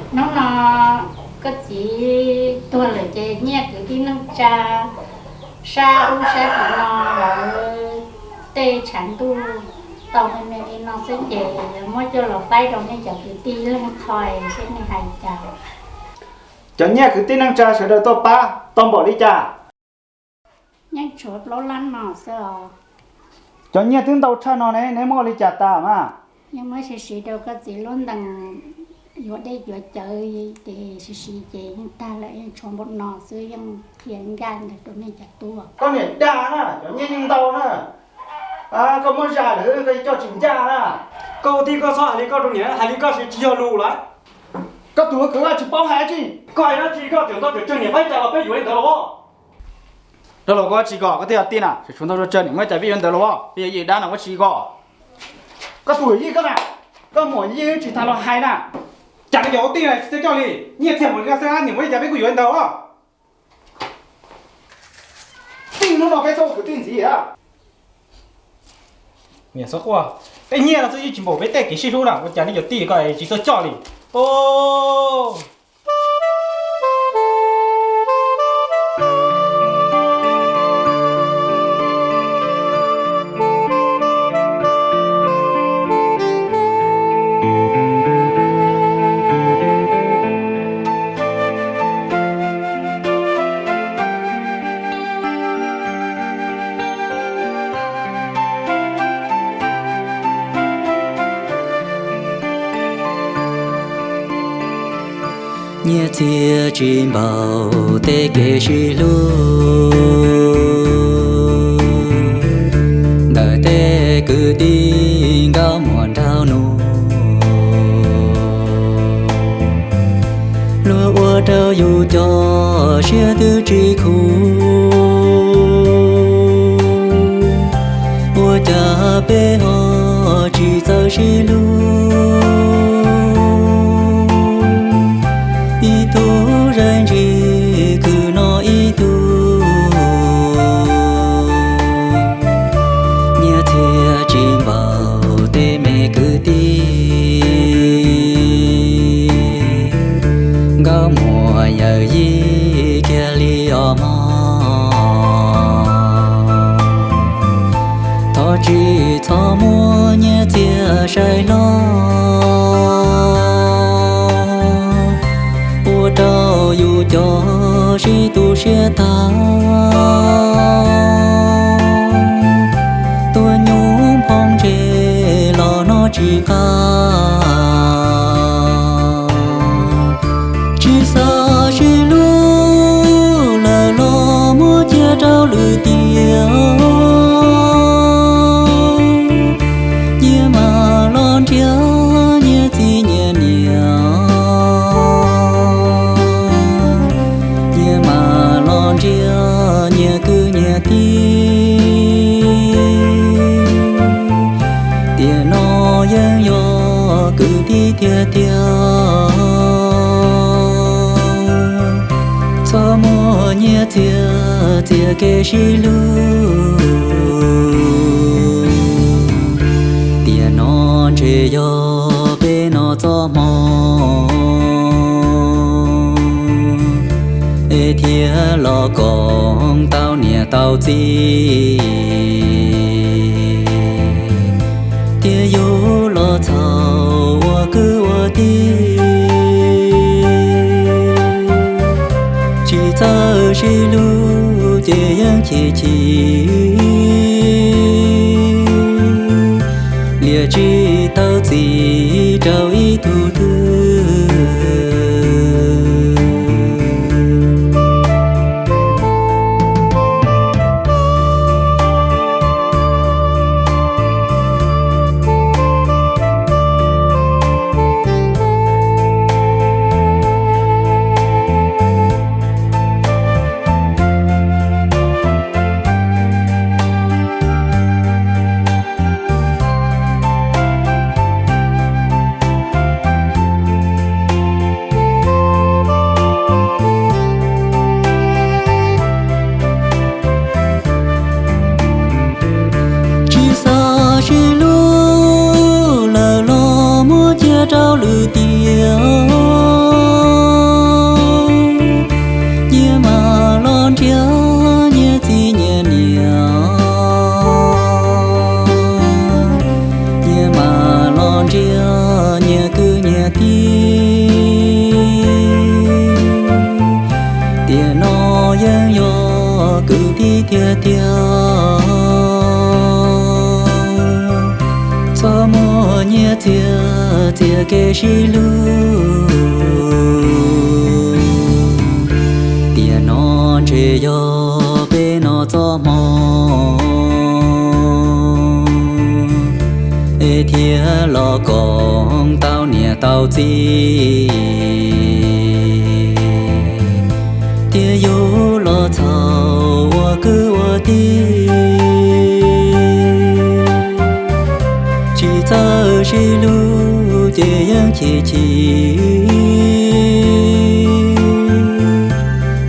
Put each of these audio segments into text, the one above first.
Hnub no koj txiv tuag lawm ces Nyiaj kwv tij neej tsa sab ub sab tim no lawv tej tshav ntuj tau me me li no xwb ces muab coj los faib rau nej cov kwv tij leej qhov seb nej hais cas. Cov Nyiaj kwv tij neej tsa sawv daws tuaj pab tau npaum li cas? Yeej tshuav plaub lab no xwb os. Cov nyiaj twb ntau tshaj no ne, neb muab ua li cas tas mas? Yeej muab siv siv rau koj txiv lub ntees yuav dej yuav cawv ces siv siv ces yeej tag lawm, yeej tshuav npaum no xwb, yeej qhia nkaj ntawd rau nej cov tub. Koj niam dag na, cov nyiaj yeej ntau na. Koj muab zam lawm koj coj tsis ncaj na. Koj ua tij koj txhob hais li koj rau niam, hais li koj tsis yog lus lawm. Koj tus kwv koj tsis paub hais dab tsi. Koj hais dab tsi koj tseem ntau tseem tsawg niam faib cas los peb yuav li ntawd los as. Rau los koj tsis kom koj tij yog tij na, tseem tshuav ntau tsawg niam muab cas peb yuav ntawd los as, peb yuav yij dab na koj tsis kom. Koj tus yij koj na, koj muam yij tsis tas los hais na. Cas koj cov ua tij na tsis txawj coj li, nyiaj txiag mus li no xwb niam muab li cas peb kuj yuav li ntawd. Txij hnub no peb txhob ua kwv tij ntxiv. Niam xav quaj, tej nyiaj no xwb yeej tsis npaum peb tej kev sib hlub na, ua cas nej cov tij ko tsis txawj coj li. Nyiaj txiag tsis npaum tej kev sib hlub ntawm tej kwv tij nkauj muam nraug nus. Luag ua rau yus cov siab twb tsis khuv, ua cas peb ho tsis txawj sib hlub, ib tug zaj ntsis khwv no ib tug. Nyiaj txiag tsis npaum tej me kwv tij nkauj muam yawm yij kiag li os mog. Thov tsis txhob muab nyiaj txiag saib hlob, ua rau yus cov sib tu siab tag. Tuaj nyuj phoo ntse los noj tsis qab, tsis xav sib hlub lawm los muab cia rau lwm tiam. Nyias mam los nrhiav nyias txiv nyias niam, nyias mam los nrhiav nyias kwv nyias tij. Tiam no yeej yog kwv tij tiag tiag, txhob muab nyiaj txiag txiav kev sib hlub. Tiam no ntshe yog peb no txoj hmoo, es thiaj los koom tau niam tau txiv, thiaj yug los txhaum ua kwv ua tij. Tsis txawj sib hlub ces yeej chim chim, liam tsis tau txiv rau ib tug twg. sib hlub. Tiam no ntshe yog peb no txoj hmoo es thiaj los koom tau niam tau txiv, thiaj yuav los txhaum ua kwv ua tij. Tsis txawj sib hlub ces yeej chim chim,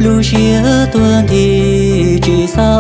lub siab tuag nthi tsis xav